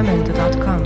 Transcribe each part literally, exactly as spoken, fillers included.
Jamendo dot com.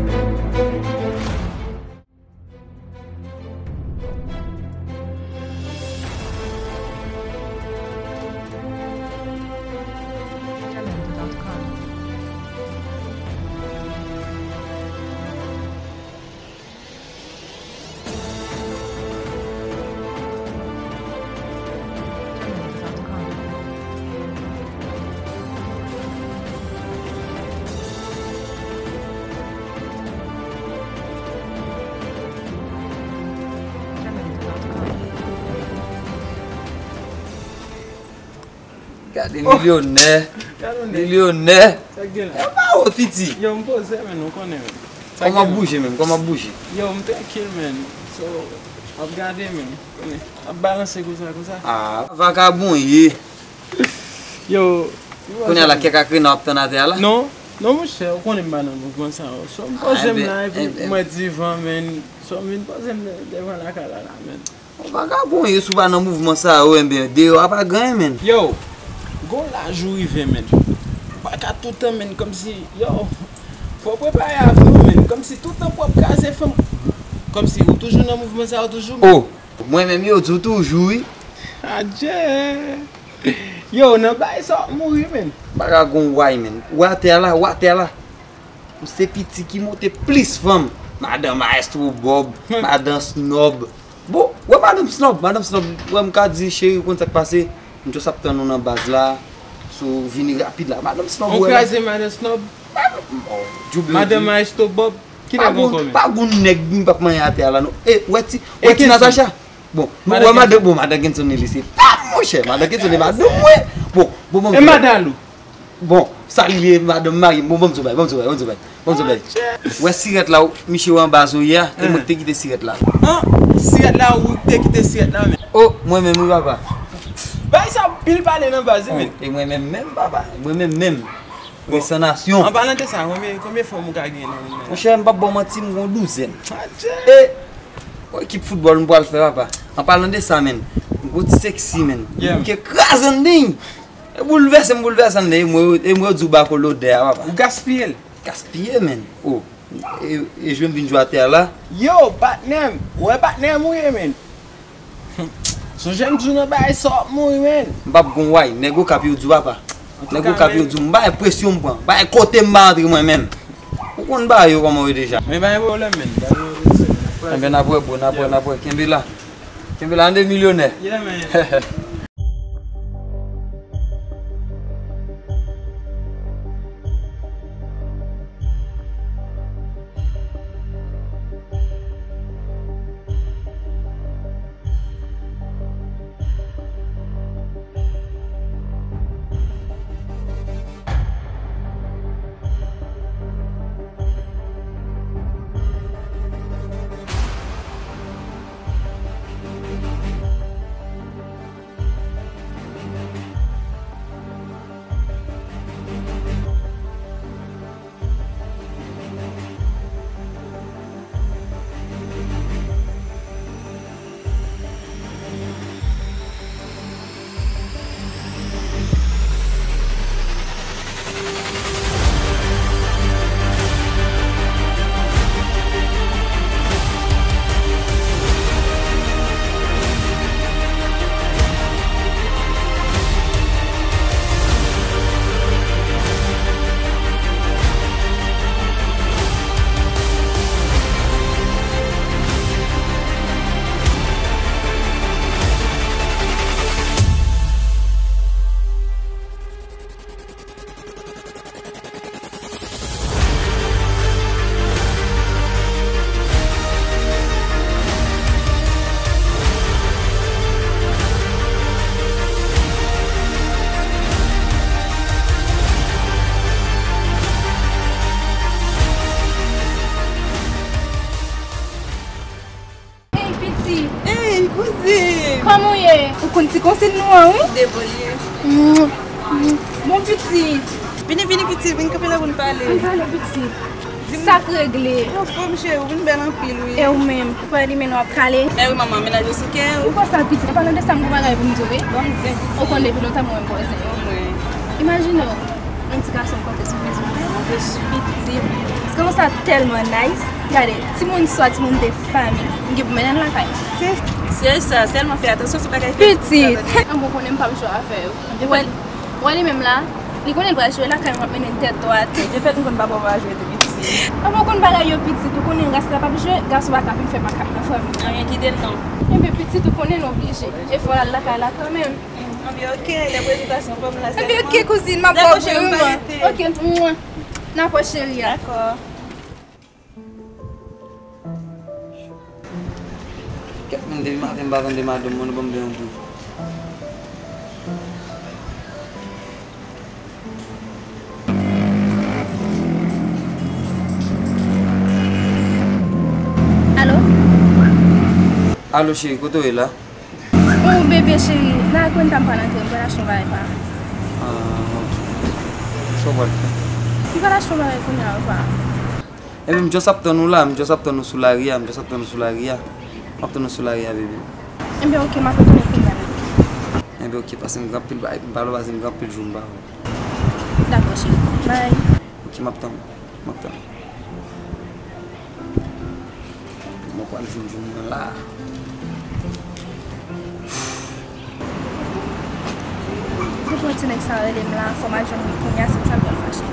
Gade milyonè. Gade w nèg. Milyonè. Sa k gen la? E pa wè piti. Yo, m poze, men, ou konnen, men. Sa k gen la? Kòman bouje menm? Kòman bouje? Yo, m trankil, men. So, ap gade, men. Konnen. Ap balanse konsa, konsa. Ah, vakabon ye. Yo, kounye a la, kèk akrena w ap tann atè a la? Non, non, monchè, ou konnen m pa nan mouvman sa yo. So, m poze m la, epi mwen divan, men. So, m vin poze m de-, devan lakay la, la, men. Yon vakabon ye, si w pa nan mouvman sa yo, enben, deyò a pa gen anyen, menn. Yo, gon laj ou rive, menn. Ou pa ka toutan, menn, kòmsi, yo, fò w prepare avni w, menn. Kòmsi toutan pou w ap kraze fanm. Kòmsi ou toujou nan mouvman sa yo toujou, menn. Oh, mwen menm yo di w toujou, wi. Adje. Yo, nan bagay sa w ap mouri, menn. Pa ka gon way, menn. Ou atè a la, ou atè a la. Ou se piti ki monte plis fanm. Madan Maestro Bob, madan Snob. Bon, wè madanm Snob, madanm Snob, wè m ka di cheri, ou konn sa k pase? M just ap tann ou nan baz la. So, vini rapid la. Madanm Snob, ou wè la. Kraze madanm Snob? Madanm, oh, djouble. Madanm Maestro Bob, ki nèg ankò menm? Pa gon nèg m p ap manyen atè a la, non. E, wè ti, wè ti Natacha? Bon, nou wè madan, bon, madan Genson li se pa monchè, madan Genson li madan mwen. Bon, bon, bon. E madan Lou? Bon, sa li ye, madan mari, bon, bon, m sou bay, bon, m sou bay, bon, m sou bay, bon, m sou bay. Wè sirèt la, miche wè anba zo ye a, e mwen ki te kite sirèt la. An, sirèt la, ou te kite sirèt la, men. Oh, mwen menm, wi, papa. Bay sa pil pale nan baz, men. E mwen menm, menm, papa, mwen menm, menm. Bon. Resanasyon. An palan de sa, konbyen, konbyen fanm ou ka gen nan moun nan? Monchè, m p ap ba w manti, m gon douzèn. Adje. E, yon ekip foutbòl m pral fè, papa. An palan de sa, menn, m gon ti seksi, menn. Yeah. M ke kraze andeyi. E boulvèse, m boulvèse andeyi. E mwen, e mwen yo di w bako lodè a, papa. Ou gaspiye l. Gaspiye, menn. Oh. E, e jwe m vin jwe atè a la. Yo, patnè m. Ou wè patnè m ou ye, menn. Sonje m di w nan bagay sa w ap mouri, menn. M p ap gon way. Nèg Okap yo di w apa. Nèg Okap yo di w, m pa gen presyon m pran. Pa gen kote m pa antre mwen menm. Ou konn bagay yo kòman yo deja. Men pa gen pwoblèm, menn. Pa gen pwoblèm. Enben, n ap wè, bro, n ap wè, n ap wè. Kenbe la. Kenbe la, ann de milyonè. Yeah, man. Hey, piti. Hey, kouzin. Kòman w ye? Ou konn ti konsin nou an, wi. Debòl ye. Mm, mm. Bon, piti. Vini, vini, piti, vin kanpe la pou n pale. Ann pale, piti. Sa k regle? Anfòm, cheri, ou vin bèl anpil, wi. E ou menm? Ou pa limen w ap kale? Mèwi, manman, mennaj ou sou kè w. Ou kwè sa, piti? An palan de sa, m gon bagay pou m di w, wi. Ban m zen, piti. Ou konn depi lontan mwen renmen bò zen yo. Mwen. Imajine w, yon ti gason pote sou mezon. Ay, mwen plis piti. Gason sa tèlman nice. Gade, timoun swa timoun de fanmi. M gen pou mennen l lakay. Se sa, sèlman fè atansyon sou bagay Facebook. Pitit. An bon, konnen m p ap jwe avè yo. Ou wè, ou wè li menm la, li konnen l pral jwe lakay mwen, m ap mennen l tèt dwat. De fèt, m konn papa w pa jwe depi pitit. An bon, konn bagay yo pitit, ou konnen ras la p ap jwe, gason pa ka vin fè makak nan fanmi. Anyen, kite l non. Enben, pitit, ou konnen l oblije. E fò l al lakay la kanmenm. Anben, oke, lè prezentasyon fè m la sèlman. Anben, oke, kouzin, m ap ba w bri wi mwen. Oke, mwen. N a pwòch cheri a. Dakò. Kèt moun, depi maten m pa tande madanm mwen, nou ban m yon bri. Alo? Alo, cheri, kote w ye la? Oh, bebe cheri, nan kwen ta m pral antre, m pral achte yon bagay pa. Ah, ok. Sa w pral fè? M pral achte yon bagay kounye a, pa. Enben, m just ap tann ou la, m just ap tann ou sou lari a, m just ap tann ou sou lari a. M ap tann ou sou lari a, bebe. Enben, ok, m ap retounen kounye a, bebe. Enben, ok, pase m gen anpil bagay pou m pale w, pase m gen anpil jou m pa wè w. Dakò, cheri. Bye. Ok, m ap tann ou, m ap tann ou. Mwen pral vin jwenn mwen la. Depi yon ti nèg sa rele m la, fò m al jwenn li kounye a, se sa m pral fache.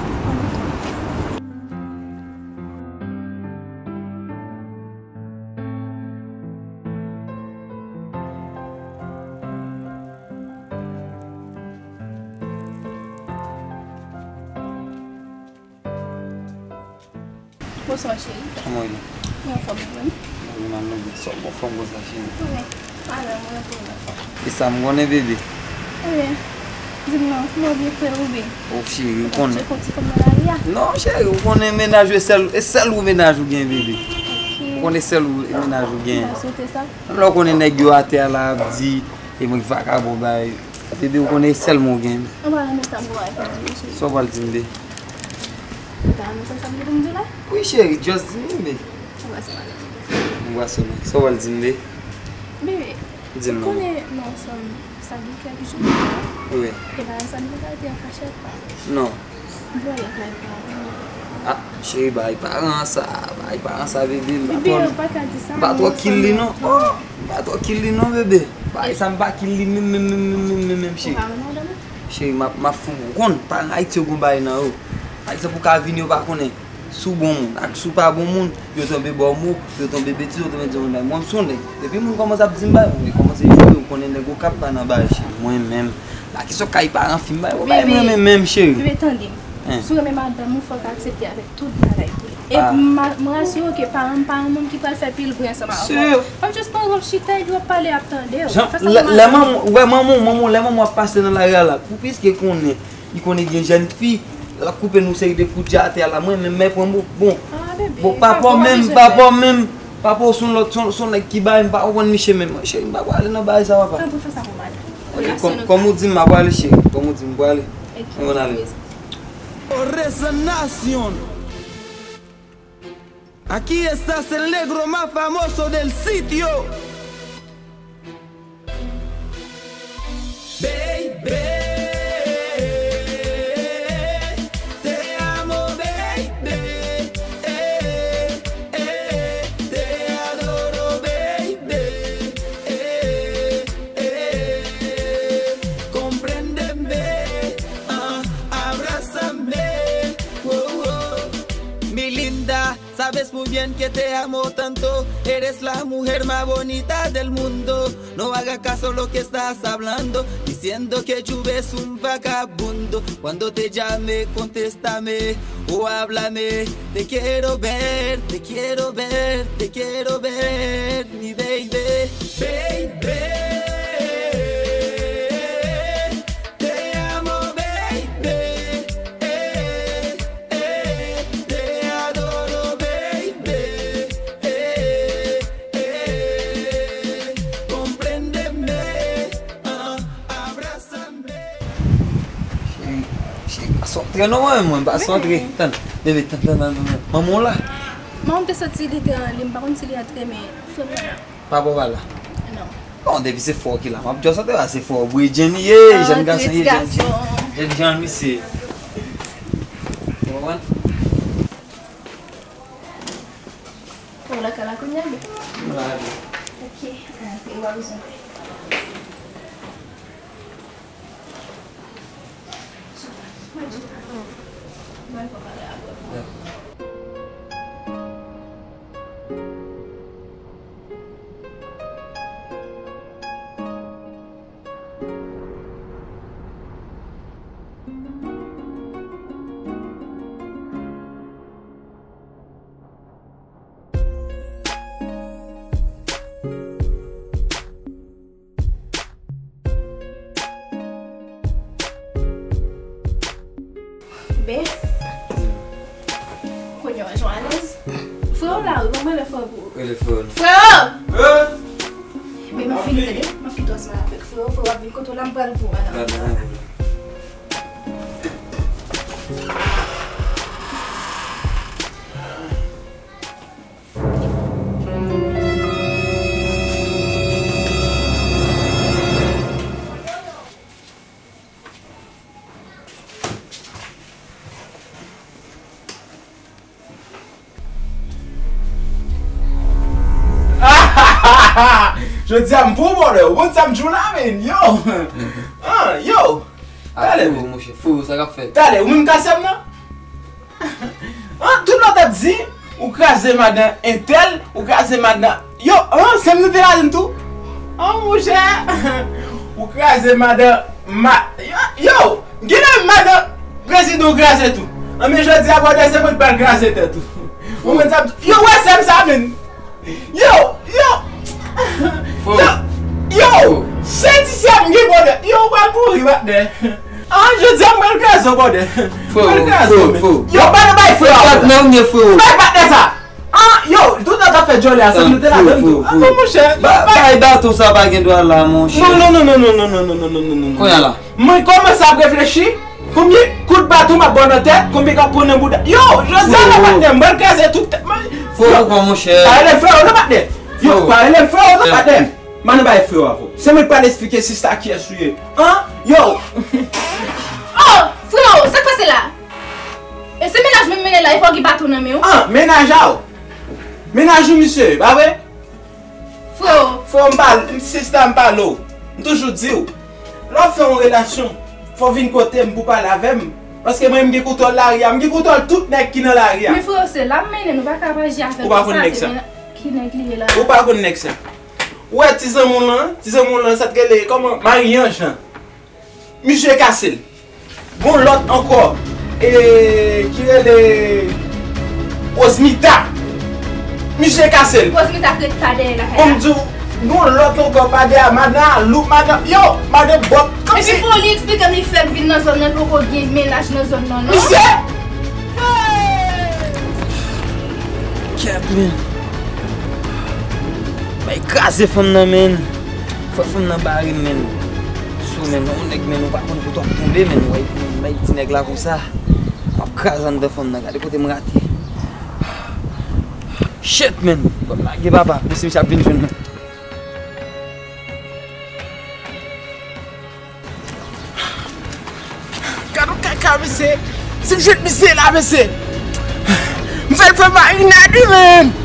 Bonswa, cheri. Kòman w ye? Mwen anfòm, ou menm? Mwen anfòm, mwen byen. Sa w gon fòm konsa, cheri? Wi. Alò, mwen anfòm. E sa m konnen, bebe. Wi. Di m non, kòman w ye, frè, ou byen? O, cheri, ou konnen. Ou tcheke yon ti fanm nan lari a? Non, cheri, ou konnen mennaj ou, e sèl, e sèl ou mennaj ou gen, bebe. Ok. Ou konnen sèl ou mennaj ou gen. M pa swete sa. Lè w konnen nèg yo atè a la ap di, e mwen k vakabon bay. Bebe, ou konnen e sèl mwen w gen. Ou pa renmen sa m gen pou m di w, cheri? Sa w pral di m, bebe? Ou pa renmen sa m gen pou m di w la? Wi, cheri, just di m, bebe. Anbrase m, anbrase m. Anbrase m. Sa w pral di m, bebe? Bebe, di m non. Ou konnen nou ansanm, sa gen kèk jou deja. Wi. E pa sa nou pa te an fachèt pa. Non. M vle al lakay paran mwen. Ah, cheri, bay paran sa, bay paran sa, bebe, m pa twò, m pa twò kill li non. Oh, m pa twò kill li non, bebe. Bay sa m pa kill li menm, menm, menm, cheri. Ou pa renmen madanm ou? Cheri, m ap, m ap fou, ou konn, paran Ayiti yo gon bagay nan yo. Pa egzanp, ou ka vini, yo pa konnen si w bon moun, ak si w pa bon moun, yo tonbe ba w mo, yo tonbe betize, yo tonbe di yon nèg. Mwen, m se yon nèg. Depi moun kòmanse ap di m bagay, mwen kòmanse jwe, ou konnen nèg Okap pa nan bagay, cheri. Mwen menm, la kesyon kay paran fi m bay, ou bay m renmen menm, cheri. Bebe, tande m. Si w renmen madanm ou, fò w ka aksepte avèk tout bagay pou li. E m, m rasire w ke paran m pa yon moun ki pral fè pil bri ansanm avè w. P ap just pran w chita epi w ap pale, ap tande w. Lè manman, ou wè manman w, manman w, lè manman w ap pase nan lari a la, pou piske konnen, li konnen gen jèn fi, l ap koupe nou seri de kout je atè a la, mwen menm, mè pran m, bon. Bon, papa w menm, papa w menm, papa w se yon lòt, se yon, se yon nèg ki bay, m pa konprann misye menm. Mwen, cheri, m pa prale nan bagay sa, papa. Tanpri, fè sa pou mwen. Kòm, kòm ou di m, m ap prale, cheri. Kòm ou di m, m prale. Mwen ale. Resonación. Aquí estás el negro más famoso del sitio. Baby, te amo, baby. Eh, eh, te adoro, baby. Eh, eh, compréndeme, ah, abrázame, oh, oh. Mi linda, sabes muy bien que te amo tanto. Eres la mujer más bonita del mundo. No haga caso lo que estás hablando, diciendo que Jube es un vagabundo. Cuando te llame, contéstame o háblame. Te quiero ver, te quiero ver, te quiero ver, mi baby. Baby, te amo, baby. Eh, eh, te adoro, baby. Eh, eh, compréndeme, ah, abrázame. Cheri, cheri, pa sot antre non, mwen, mwen, pa sot antre. Tann, bebe, tann, tann, tann, tann. Manman w la? Manman m te soti, li te, li, m pa konn si li antre, men frè m nan la. Papa w pa la? Non. Bon, depi se frè w ki la, m ap just antre, se frè w, bredjenn li ye, jèn gason li ye, jèn, jèn jan misye. Ou konprann? Kounye a, men. Ok, antre, w ap bezwen fè. Mwen pa pale avè w. Ben, kounye a, Johannes. Freo la, wi, ban mwen rele freo pou ou. Rele freo. Freo! Hein? Men m ap fini, tande, m ap kite w ansanm avèk freo, freo ap vin kote w la, m pral pou w, madanm. Gade, gade. Jodi a m pou w, brother. Ou konn sa m di w la, men. Yo! Ah, yo! Talè, men. Freo, monchè. Freo, sa k ap fèt? Talè, ou menm kase m nan? An, tout lòt ap di, ou kraze madan entèl, ou kraze madan. Yo, an, se m nou te la di m tou. An, monchè, ou kraze madan ma-, yo, yo, genlè madan prezidan ou kraze tou. An, men jodi a, brother, se mwen k pral kraze tèt ou. Ou konn sa m di? Yo, wè sè m sa, menm. Yo, yo. Fo. Yo, yo. Fo. Se ti sè m gen, brother. Yo, ou pral mouri, patnè. Ah, jodi a m pral kraze w, brother. Fo, m pral kraze w, fo, men. Fo. Yo, pa nan bay frè a. Patnè ou ye, fo. Bay patnè sa. Ah, yo, tout nèg ap fè djòlè a, se nou te la menm tou. Fo, fo, fo. Ah, bon, monchè. Ba-, bay baton sa pa gen dwa la, monchè. Non, non, non. Kounye a la. Mwen kòmanse ap reflechi. Konbyen kout baton m ap ba w nan tèt, konbyen k ap pran nan bouda. Yo, Joseph, non, patnè, m pral kraze tout tèt mwen. Fo, fo, monchè. Pa rele frè w non, patnè. Yo, pa rele frè w non, patnè. M ann bay frè w avè w. Se mwen k pral esplike sista kiyès ou ye. An? Yo. Oh, frè w, sa k pase la? E se mennaj mwen mennen la, e pa w ki baton nan men w? An, mennaj a w. Mennaj ou misye, pa vre? Freo. Freo, m pale, sista, m pale w. M toujou di w, lè w ap fè yon relasyon, fò w vin kote m pou w pale avè m. Paske mwen, m gen kontwòl lari a, m gen kontwòl tout nèg ki nan lari a. Men freo, se la m mennen, nou pa ka aji avè l konsa, se men ki nèg li ye la. Ou pa konn nèg sa. Ou wè ti zanmi w lan, ti zanmi w lan, sa t rele, kòman? Marie-Ange lan. Misye kase l. Gon lòt ankò, e, ki rele Osmita. Misye kase l. Osmita k ret pa dèyè lakay la. Bon, m di w, gon lòt ankò pa dèyè, madan Alou, madan, yo, madan Bòt, kòmsi. Epi fò li eksplike m, li fèk vin nan zòn nan, li poko gen mennaj nan zòn nan, non? Misye! Kèt, men. Bay kraze fanm nan, men. Fò fanm nan bare m, men. Sou, men, yon nèg, men, ou pa konn kote w ap tonbe, men, ou wè, bay ti nèg la konsa. M ap kraze anndan fanm nan, gade kote m rate. Shit, men. Bon, lage papa, mesye, misye ap vin jwenn mwen. Gad yon kaka, mesye. Se jwèt misye la, mesye. M fè l fè marinad, wi, men.